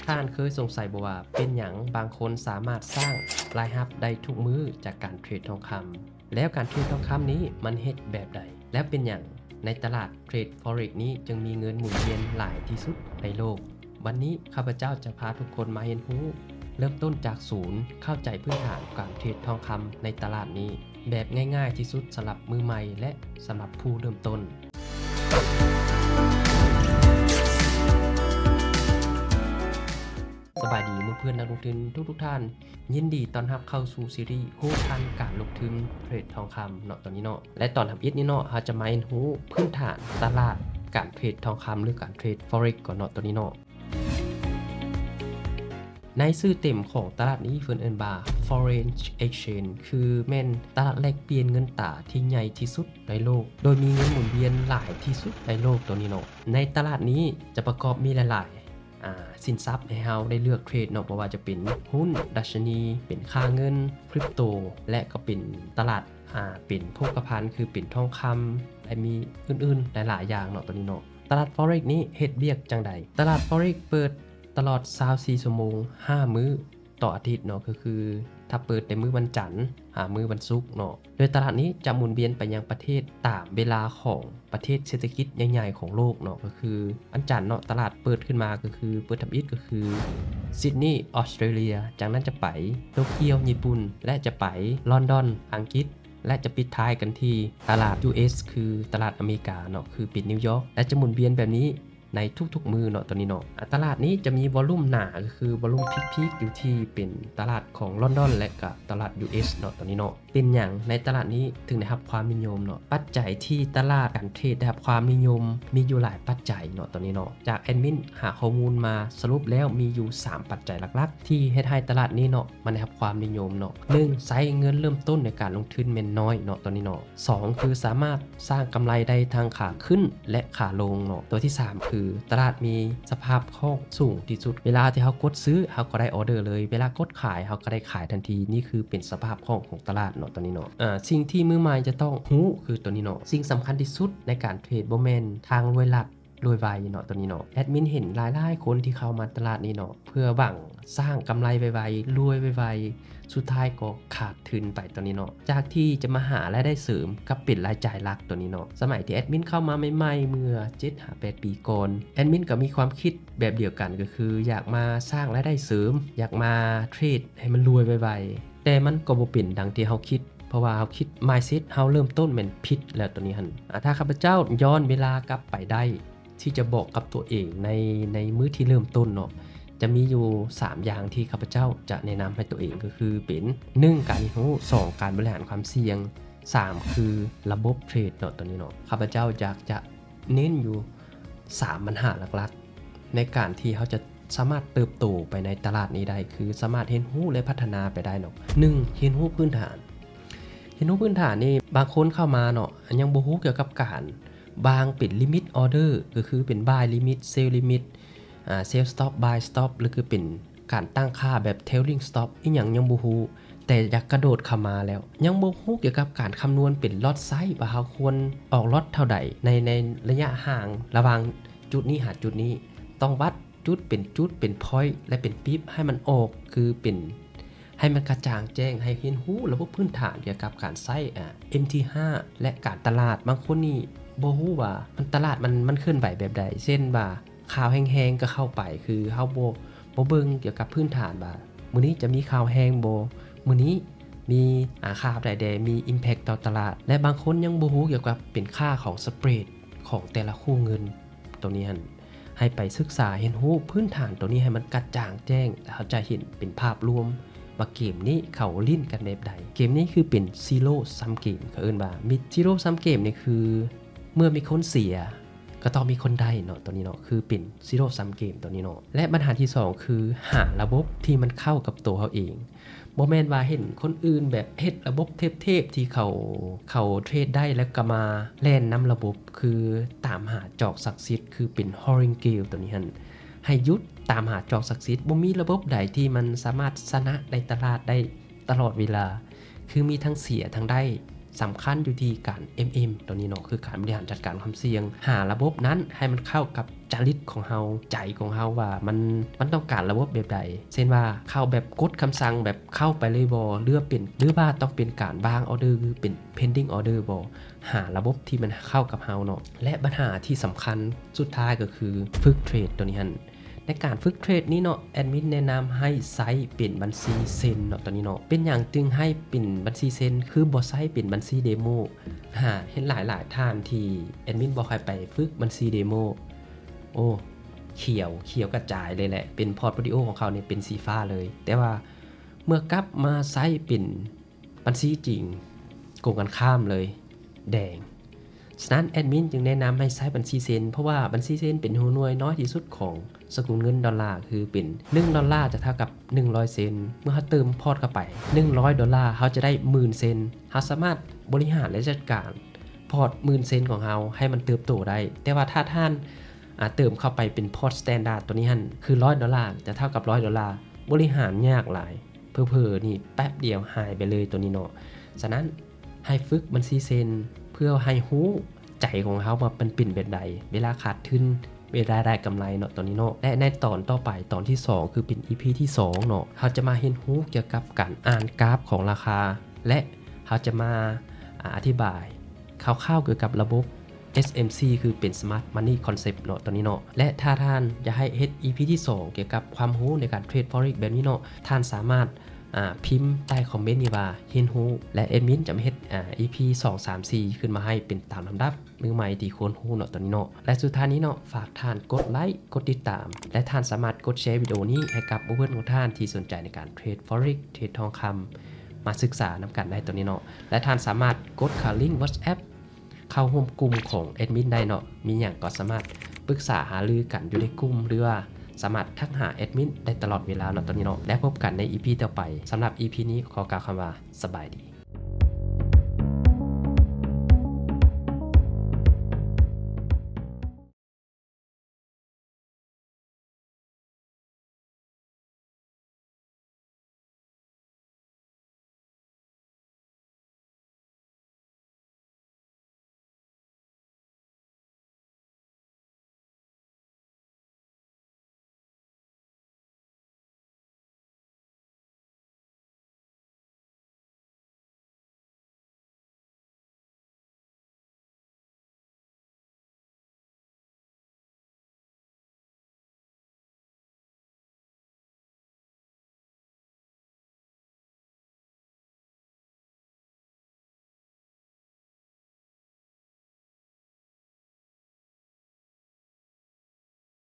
ທ່ານເຄີຍສົງໄສບໍ່ວ່າ ເປັນຫຍັງບາງຄົນສາມາດສ້າງລາຍຮັບໄດ້ທຸກມື້ຈາກການເທຣດທອງຄຳ? ແລ້ວການເທຣດທອງຄຳນີ້ມັນເຮັດແບບໃດ? ແລ້ວເປັນຫຍັງໃນຕະຫຼາດເທຣດ Forex ນີ້ຈຶ່ງມີເງິນໝູນວຽນຫຼາຍທີ່ສຸດໃນໂລກ? ວັນນີ້ຂ້າພະເຈົ້າຈະພາທຸກຄົນມາຮຽນຮູ້ ເລີ່ມຕົ້ນຈາກສູນ ເຂົ້າໃຈພື້ນຖານການເທຣດທອງຄຳໃນຕະຫຼາດນີ້ ແບບງ່າຍໆທີ່ສຸດສຳລັບມືໃໝ່ ແລະ ສຳລັບຜູ້ເລີ່ມຕົ້ນ. ສະບາຍດີໝູ່ເພື່ອນນັກລົງທຶນທຸກໆທ່ານ, ຍິນດີຕ້ອນຮັບເຂົ້າສູ່ຊີຣີຮູ້ທັນການລົງທຶນເທຣດທອງຄຳເນາະ ຕອນນີ້ເນາະ ແລະ ຕອນທຳອິດນີ້ເນາະ ເຮົາຈະມາຮຽນຮູ້ພື້ນຖານຕະຫຼາດການເທຣດທອງຄຳ ຫຼື ການເທຣດ Forex ກ່ອນເນາະ ຕອນນີ້ເນາະ. ໃນຊື່ເຕັມຂອງຕະຫຼາດນີ້ເພິ່ນເອີ້ນວ່າ Foreign Exchange ຄືແມ່ນຕະຫຼາດແລກປ່ຽນເງິນຕາທີ່ໃຫຍ່ທີ່ສຸດໃນໂລກ ໂດຍມີເງິນໝູນວຽນຫຼາຍທີ່ສຸດໃນໂລກ ໂຕນີ້ເນາະ. ໃນຕະຫຼາດນີ້ຈະປະກອບມີຫຼາຍໆ ອາ ສິນຊັບໃຫ້ເຮົາໄດ້ເລືອກເທຣດເນາະ ບໍ່ວ່າຈະເປັນຫຸ້ນ, ດັດຊະນີ, ເປັນຄ່າເງິນ, ຄຣິບໂຕ ແລະ ກໍເປັນຕະຫຼາດ ອາ ເປັນໂພຄະພັນ ຄືເປັນທອງຄຳ ແລະ ມີອື່ນໆຫຼາຍໆຢ່າງເນາະ ໂຕນີ້ເນາະ. ຕະຫຼາດ Forex ນີ້ເຮັດວຽກຈັ່ງໃດ? ຕະຫຼາດ Forex ເປີດຕະຫຼອດຊາວສີ່ຊົ່ວໂມງ ຫ້າມື້ຕໍ່ອາທິດເນາະ ກໍຄືຖ້າເປີດແຕ່ມື້ວັນຈັນ ຫາມື້ວັນສຸກເນາະ ໂດຍຕະຫຼາດນີ້ຈະໝູນວຽນໄປຍັງປະເທດຕາມເວລາຂອງປະເທດເສດຖະກິດໃຫຍ່ໆຂອງໂລກເນາະ ກໍຄືວັນຈັນເນາະ ຕະຫຼາດເປີດຂຶ້ນມາ ກໍຄືເປີດທຳອິດກໍຄື Sydney ອອສເຕຣເລຍ, ຈາກນັ້ນຈະໄປໂຕກຽວ ຍີ່ປຸ່ນ ແລະ ຈະໄປລອນດອນ ອັງກິດ ແລະ ຈະປິດທ້າຍກັນທີ່ຕະຫຼາດ US ຄືຕະຫຼາດອາເມລິກາເນາະ ຄືເປັນນິວຢອກ ແລະ ຈະໝູນວຽນແບບນີ້ໃນທຸກໆມື້ເນາະ ຕອນນີ້ເນາະ. ອາ ຕະຫຼາດນີ້ຈະມີວອລຸມໜາ ກໍຄືວອລຸມພີກໆຢູ່ທີ່ເປັນຕະຫຼາດຂອງລອນດອນ ແລະ ກະຕະຫຼາດ US ເນາະ ຕອນນີ້ເນາະ. ເປັນຫຍັງໃນຕະຫຼາດນີ້ເຖິງໄດ້ຮັບຄວາມນິຍົມເນາະ? ປັດໄຈທີ່ຕະຫຼາດການເທຣດໄດ້ຮັບຄວາມນິຍົມມີຢູ່ຫຼາຍປັດໄຈເນາະ ຕອນນີ້ເນາະ. ຈາກແອດມິນຫາຂໍ້ມູນມາສະຫຼຸບແລ້ວ ມີຢູ່ສາມປັດໄຈຫຼັກໆ ທີ່ເຮັດໃຫ້ຕະຫຼາດນີ້ເນາະ ມັນໄດ້ຮັບຄວາມນິຍົມເນາະ. ໜຶ່ງ ໃຊ້ເງິນເລີ່ມຕົ້ນໃນການລົງທຶນແມ່ນນ້ອຍເນາະ ຕອນນີ້ເນາະ. ສອງ ຄືສາມາດສ້າງກຳໄລໄດ້ທັງຂາຂຶ້ນ ແລະ ຂາລົງເນາະ. ຕົວທີສາມ ຄືຕະຫຼາດມີສະພາບຄ່ອງສູງທີ່ສຸດ. ເວລາທີ່ເຮົາກົດຊື້ ເຮົາກໍໄດ້ອໍເດີເລີຍ, ເວລາກົດຂາຍ ເຮົາກໍໄດ້ຂາຍທັນທີ. ນີ້ຄືເປັນສະພາບຄ່ອງຂອງຕະຫຼາດເນາະ ຕອນນີ້ເນາະ. ເອີ ສິ່ງທີ່ມືໃໝ່ຈະຕ້ອງຮູ້ຄືຕົວນີ້ເນາະ, ສິ່ງສຳຄັນທີ່ສຸດໃນການເທຣດບໍ່ແມ່ນທາງລວຍລັດ ລວຍໄວເນາະ ຕົວນີ້ເນາະ. ແອດມິນເຫັນຫຼາຍໆຄົນທີ່ເຂົ້າມາຕະຫຼາດນີ້ເນາະ ເພື່ອຫວັງສ້າງກຳໄລໄວໆ ລວຍໄວໆ ສຸດທ້າຍກໍຂາດທຶນໄປ ຕົວນີ້ເນາະ. ຈາກທີ່ຈະມາຫາລາຍໄດ້ເສີມ ກັບເປັນລາຍຈ່າຍຫຼັກ ຕົວນີ້ເນາະ. ສະໄໝທີ່ແອດມິນເຂົ້າມາໃໝ່ໆ ເມື່ອເຈັດຫາແປດປີກ່ອນ ແອດມິນກໍມີຄວາມຄິດແບບດຽວກັນ ກໍຄືຢາກມາສ້າງລາຍໄດ້ເສີມ, ຢາກມາເທຣດໃຫ້ມັນລວຍໄວໆ ແຕ່ມັນກໍບໍ່ເປັນດັ່ງທີ່ເຮົາຄິດ ເພາະວ່າເຮົາຄິດ mindset ເຮົາເລີ່ມຕົ້ນແມ່ນຜິດແລ້ວ ຕົວນີ້ຫັ້ນ. ອາ ຖ້າຂ້າພະເຈົ້າຍ້ອນເວລາກັບໄປໄດ້ ທີ່ຈະບອກກັບຕົວເອງໃນ ໃນມື້ທີ່ເລີ່ມຕົ້ນເນາະ ຈະມີຢູ່ສາມຢ່າງທີ່ຂ້າພະເຈົ້າຈະແນະນຳໃຫ້ຕົວເອງ ກໍຄືເປັນ ໜຶ່ງ ການຮຽນຮູ້, ສອງ ການບໍລິຫານຄວາມສ່ຽງ, ສາມ ຄືລະບົບເທຣດເນາະ ຕົວນີ້ເນາະ. ຂ້າພະເຈົ້າຢາກຈະເນັ້ນຢູ່ສາມບັນຫາຫຼັກໆ ໃນການທີ່ເຮົາຈະສາມາດເຕີບໂຕໄປໃນຕະຫຼາດນີ້ໄດ້ ຄືສາມາດຮຽນຮູ້ ແລະ ພັດທະນາໄປໄດ້ເນາະ. ໜຶ່ງ ຮຽນຮູ້ພື້ນຖານ. ຮຽນຮູ້ພື້ນຖານນີ້ ບາງຄົນເຂົ້າມາເນາະ ຍັງບໍ່ຮູ້ກ່ຽວກັບການ ວາງເປັນ limit order ກໍຄືເປັນ buy limit sell limit ອາ sell stop buy stop ຫຼືຄືເປັນການຕັ້ງຄ່າແບບ trailing stop ອີ່ຫຍັງຍັງບໍ່ຮູ້ ແຕ່ຢາກກະໂດດເຂົ້າມາແລ້ວ ຍັງບໍ່ຮູ້ກ່ຽວກັບການຄຳນວນເປັນ lot size ວ່າເຮົາຄວນອອກ lot ເທົ່າໃດ ໃນ ໃນໄລຍະຫ່າງລະຫວ່າງຈຸດນີ້ຫາຈຸດນີ້ ຕ້ອງວັດ ຈຸດເປັນຈຸດ ເປັນ point ແລະ ເປັນ pip ໃຫ້ມັນອອກ ຄືເປັນ ໃຫ້ມັນກະຈ່າງແຈ້ງ ໃຫ້ຮຽນຮູ້ລະບົບພື້ນຖານກ່ຽວກັບການໃຊ້ ອາ ເອັມທີຫ້າ ແລະ ການຕະຫຼາດ. ບາງຄົນນີ້ບໍ່ຮູ້ວ່າມັນ ຕະຫຼາດມັນ ມັນເຄື່ອນໄຫວແບບໃດ ເຊັ່ນວ່າຂ່າວແຮງໆກໍເຂົ້າໄປ ຄືເຮົາບໍ່ ບໍ່ເບິ່ງກ່ຽວກັບພື້ນຖານວ່າມື້ນີ້ຈະມີຂ່າວແຮງບໍ່ ມື້ນີ້ມີ ອາ ຂ່າວໃດແດ່ ມີ impact ຕໍ່ຕະຫຼາດ ແລະ ບາງຄົນຍັງບໍ່ຮູ້ກ່ຽວກັບເປັນຄ່າຂອງ spread ຂອງແຕ່ລະຄູ່ເງິນ ໂຕນີ້ຫັ້ນ ໃຫ້ໄປສຶກສາຮຽນຮູ້ພື້ນຖານໂຕນີ້ໃຫ້ມັນກະຈ່າງແຈ້ງ ແລ້ວເຮົາຈະເຫັນເປັນພາບລວມວ່າເກມນີ້ເຂົາຫຼິ້ນກັນແບບໃດ. ເກມນີ້ຄືເປັນ zero sum game ເຂົາເອີ້ນວ່າມີ zero sum game ນີ້ຄືເມື່ອມີຄົນເສຍກໍຕ້ອງມີຄົນໄດ້ເນາະ ໂຕນີ້ເນາະ ຄືເປັນ zero sum game ໂຕນີ້ເນາະ. ແລະ ບັນຫາທີສອງ ຄືຫາລະບົບທີ່ມັນເຂົ້າກັບໂຕເຮົາເອງ. ບໍ່ແມ່ນວ່າເຫັນຄົນອື່ນແບບເຮັດລະບົບເທບໆ ທີ່ເຂົາ ເຂົາເທຣດໄດ້ແລ້ວກໍມາແລ່ນນຳລະບົບ ຄືຕາມຫາຈອກສັກສິດ ຄືເປັນ Howling Grail ໂຕນີ້ຫັ້ນ ໃຫ້ຢຸດຕາມຫາຈອກສັກສິດ. ບໍ່ມີລະບົບໃດທີ່ມັນສາມາດຊະນະໃນຕະຫຼາດໄດ້ຕະຫຼອດເວລາ ຄືມີທັງເສຍທັງໄດ້ ສຳຄັນຢູ່ທີ່ການ ເອັມເອັມ ຕົວນີ້ເນາະ ຄືການບໍລິຫານຈັດການຄວາມສ່ຽງ. ຫາລະບົບນັ້ນໃຫ້ມັນເຂົ້າກັບຈະລິດຂອງເຮົາ, ໃຈຂອງເຮົາວ່າມັນ, ມັນຕ້ອງການລະບົບແບບໃດ. ເຊັ່ນວ່າເຂົ້າແບບກົດຄຳສັ່ງ ແບບເຂົ້າໄປເລີຍບໍ່ ຫຼືວ່າເປັນ, ຫຼືວ່າຕ້ອງເປັນການວາງອໍເດີ ຫຼືເປັນ pending order ບໍ່. ຫາລະບົບທີ່ມັນເຂົ້າກັບເຮົາເນາະ. ແລະ ບັນຫາທີ່ສຳຄັນສຸດທ້າຍກໍຄືຝຶກເທຣດຕົວນີ້ຫັ້ນ. ໃນການຝຶກເທຣດນີ້ເນາະ ແອດມິນແນະນຳໃຫ້ໃຊ້ເປັນບັນຊີເຊັນເນາະ ຕົວນີ້ເນາະ. ເປັນຫຍັງຈຶ່ງໃຫ້ເປັນບັນຊີເຊັນ ຄືບໍ່ໃຊ້ເປັນບັນຊີເດໂມ? ຫາເຫັນຫຼາຍໆທ່ານທີ່ແອດມິນບອກໃຫ້ໄປຝຶກບັນຊີເດໂມ ໂອ້ ຂຽວ, ຂຽວກະຈາຍເລີຍແຫຼະ. ເປັນພອດໂຟລິໂອຂອງເຂົານີ້ເປັນສີຟ້າເລີຍ. ແຕ່ວ່າເມື່ອກັບມາໃຊ້ເປັນ ບັນຊີຈິງ ກົງກັນຂ້າມເລີຍ ແດງ. ສະນັ້ນແອດມິນຈຶ່ງແນະນຳໃຫ້ໃຊ້ບັນຊີເຊັນ ເພາະວ່າບັນຊີເຊັນເປັນຫົວໜ່ວຍນ້ອຍທີ່ສຸດຂອງສະກຸນເງິນດອນລາ ຄືເປັນໜຶ່ງດອນລາຈະເທົ່າກັບໜຶ່ງຮ້ອຍເຊັນ. ເມື່ອເຮົາເຕີມພອດເຂົ້າໄປໜຶ່ງຮ້ອຍດອນລາ ເຮົາຈະໄດ້ໝື່ນເຊັນ. ເຮົາສາມາດບໍລິຫານ ແລະ ຈັດການພອດໝື່ນເຊັນຂອງເຮົາໃຫ້ມັນເຕີບໂຕໄດ້. ແຕ່ວ່າຖ້າທ່ານ ອາ ເຕີມເຂົ້າໄປເປັນພອດສະແຕນດາດຕົວນີ້ຫັ້ນ ຄືຮ້ອຍດອນລາ ຈະເທົ່າກັບຮ້ອຍດອນລາ ບໍລິຫານຍາກຫຼາຍ. ເຜີໆນີ້ແປັບດຽວຫາຍໄປເລີຍຕົວນີ້ເນາະ. ສະນັ້ນໃຫ້ຝຶກບັນຊີເຊັນ ເພື່ອໃຫ້ຮູ້ໃຈຂອງເຮົາວ່າມັນເປັນແບບໃດ, ເວລາຂາດທຶນ, ເວລາໄດ້ກຳໄລເນາະ ຕົວນີ້ເນາະ. ແລະ ໃນຕອນຕໍ່ໄປ, ຕອນທີສອງ ຄືເປັນອີພີທີສອງເນາະ, ເຮົາຈະມາຮຽນຮູ້ກ່ຽວກັບການອ່ານກາຟຂອງລາຄາ ແລະ ເຮົາຈະມາ ອາ ອະທິບາຍຄ່າວໆກ່ຽວກັບລະບົບ ເອສເອັມຊີ ຄືເປັນ Smart Money Concept ເນາະ ຕົວນີ້ເນາະ. ແລະ ຖ້າທ່ານຢາກໃຫ້ເຮັດ ອີພີທີສອງ ກ່ຽວກັບຄວາມຮູ້ໃນການເທຣດ Forex ແບບນີ້ເນາະ, ທ່ານສາມາດ ອາ ພິມໃຕ້ຄອມເມັນນີ້ວ່າ ຮຽນຮູ້ ແລະ ແອດມິນຈະມາເຮັດ ອາ ອີພີສອງ ສາມ ສີ່ ຂຶ້ນມາໃຫ້ເປັນຕາມລຳດັບ ມືໃໝ່ທີ່ຄວນຮູ້ເນາະ ຕົວນີ້ເນາະ. ແລະ ສຸດທ້າຍນີ້ເນາະ, ຝາກທ່ານກົດໄລ, ກົດຕິດຕາມ ແລະ ທ່ານສາມາດກົດແຊວິດີໂອນີ້ໃຫ້ກັບເພື່ອນຂອງທ່ານທີ່ສົນໃຈໃນການເທຣດ Forex ເທຣດທອງຄຳ ມາສຶກສານຳກັນໄດ້ຕົວນີ້ເນາະ. ແລະ ທ່ານສາມາດກົດເຂົ້າລິ້ງ WhatsApp ເຂົ້າຮ່ວມກຸ່ມຂອງແອດມິນໄດ້ເນາະ. ມີຫຍັງກໍສາມາດປຶກສາຫາລືກັນຢູ່ໃນກຸ່ມ ຫຼືວ່າສາມາດທັກຫາແອດມິນໄດ້ຕະຫຼອດເວລາເນາະ ຕົວນີ້ເນາະ. ແລະ ພົບກັນໃນ ອີພີ ຕໍ່ໄປ. ສຳລັບ ອີພີ ນີ້ ຂໍກ່າວຄຳວ່າ ສະບາຍດີ.